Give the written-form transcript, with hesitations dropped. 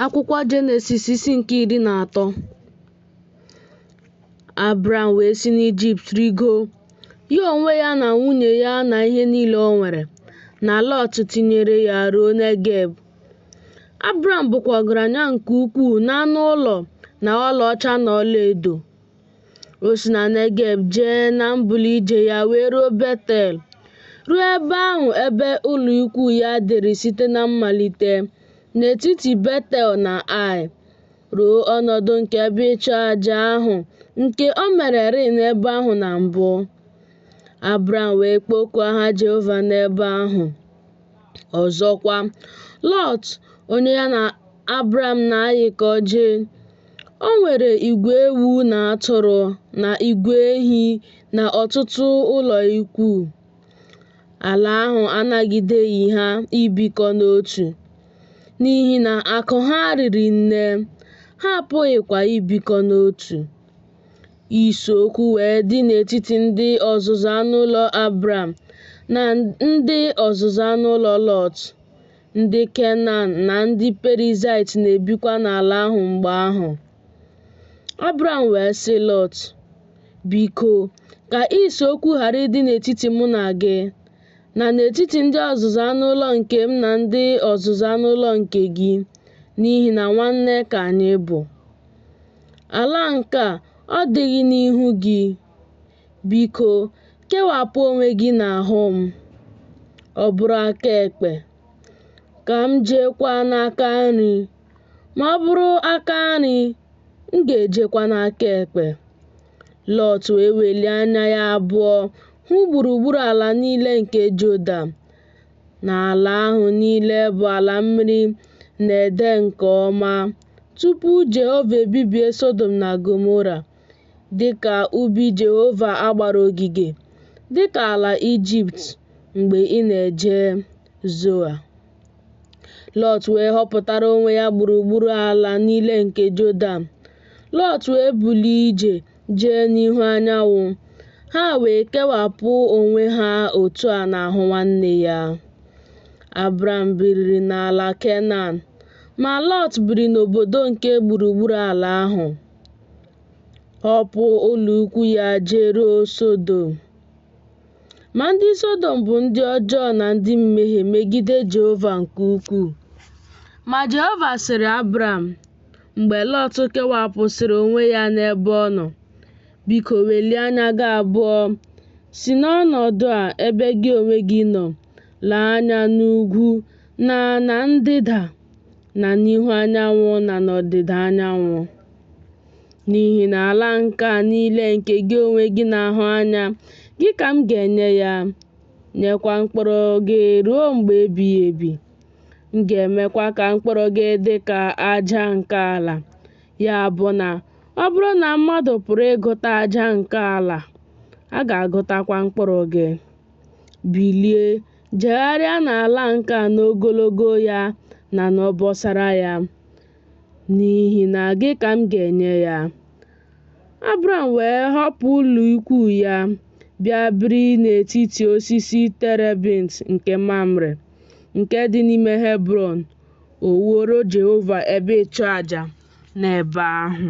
Akwụkwọ Jenesis isi nke 13. Abram wee si n'Ijipt rịgoo, ya onwe ya na nwunye ya na ihe niile o nwere, na Lọt tinyere ya ruo Negeb. Abram bụkwa ọgaranya nke ukwuu n'anụ ụlọ na ọlaọcha na ọlaedo. O si na Negeb jee na mbuli ije ya wee ruo Betel, ruo ebe ahụ ebe ụlọikwuu ya dịrị site na mmalite, n'etiti Betel na Ai, ruo ọnọdụ nke ebe ịchụ aja ahụ nke o mererị n'ebe ahụ na mbụ. Abram wee kpọkuo aha Jehova n'ebe ahụ. Ọzọkwa, Lọt, onye ya na Abram na-ayịkọ jee, o nwere igwe ewu na atụrụ na igwe ehi na ọtụtụ ụlọ ikwuu. Ala ahụ anagideghị ha ibikọ n'otu, n'ihi na akụ ha riri nne, ha apụghịkwa ibikọ n'otu. Ise okwu wee dị n'etiti ndị ọzụzụ anụ ụlọ Abram na ndị ọzụzụ anụ ụlọ Lọt. Ndị Kenan na ndị Perizaịt na-ebikwa n'ala ahụ mgbe ahụ. Abram wee sị Lọt, Biko, ka ise okwu ghara ịdị n'etiti mụ na gị, na n'etiti ndị ọzụzụ anụ ụlọ nke m na ndị ọzụzụ anụ ụlọ nke gị, n'ihi na nwanne ka anyị bụ. Ala nke a ọ dịghị n'ihu gị? Biko, kewapụ onwe gị n'ahụ m. Ọ bụrụ aka ekpe, ka m jeekwa n'aka nri, ma ọ bụrụ aka nri, m ga-ejekwa n'aka ekpe. Lọt wee welie anya ya abụọ hụ gburugburu ala niile nke Jọdan, na ala ahụ niile bụ ala mmiri na-ede nke ọma, tupu Jehova ebibie Sọdọm na Gọmọra, dị ka ubi Jehova a gbara ogige, dị ka ala Ijipt mgbe ị na-eje Zoa. Lọt wee họpụtara onwe ya gburugburu ala niile nke Jọdan. Lọt wee bulie ije jee n'ihu anyanwụ, ha wee kewapụ onwe ha otu a n'ahụ nwanne ya. Abram biriri n'ala Kenan, ma Lọt biri n'obodo nke gburugburu ala ahụ, họpụ ụlọ ikwu ya jeruo Sọdọm. Ma ndị Sọdọm bụ ndị ọjọọ na ndị mmehie megide Jehova nke ukwuu. Ma Jehova sịrị Abram, mgbe Lọt kewapụsịrị onwe ya n'ebe ọ nọ, Biko welie anya gị abụọ si n'ọnọdụ a ebe gị onwe gị nọ lee anya n'ugwu na na ndịda na n'ihu anyanwụ na n'ọdịda anyanwụ. N'ihi na ala nke a niile nke gị onwe gị na-ahụ anya, gị ka m ga-enye ya, nyekwa mkpụrụ gị ruo mgbe ebighị ebi. M ga-emekwa ka mkpụrụ gị dị ka aja nke ala, ya bụ na ọ bụrụ na mmadụ pụrụ ịgụta aja nke ala, a ga-agụtakwa mkpụrụ gị. Bilie, jegharịa n'ala nke a n'ogologo ya na n'obosara ya, n'ihi na gị ka m ga-enye ya. Abram wee họpụ ụlọ ikwu ya, bịa biri n'etiti osisi terebint nke Mamre, nke dị n'ime Hebrọn. O wuoro Jehova ebe ịchụàjà n'ebe ahụ.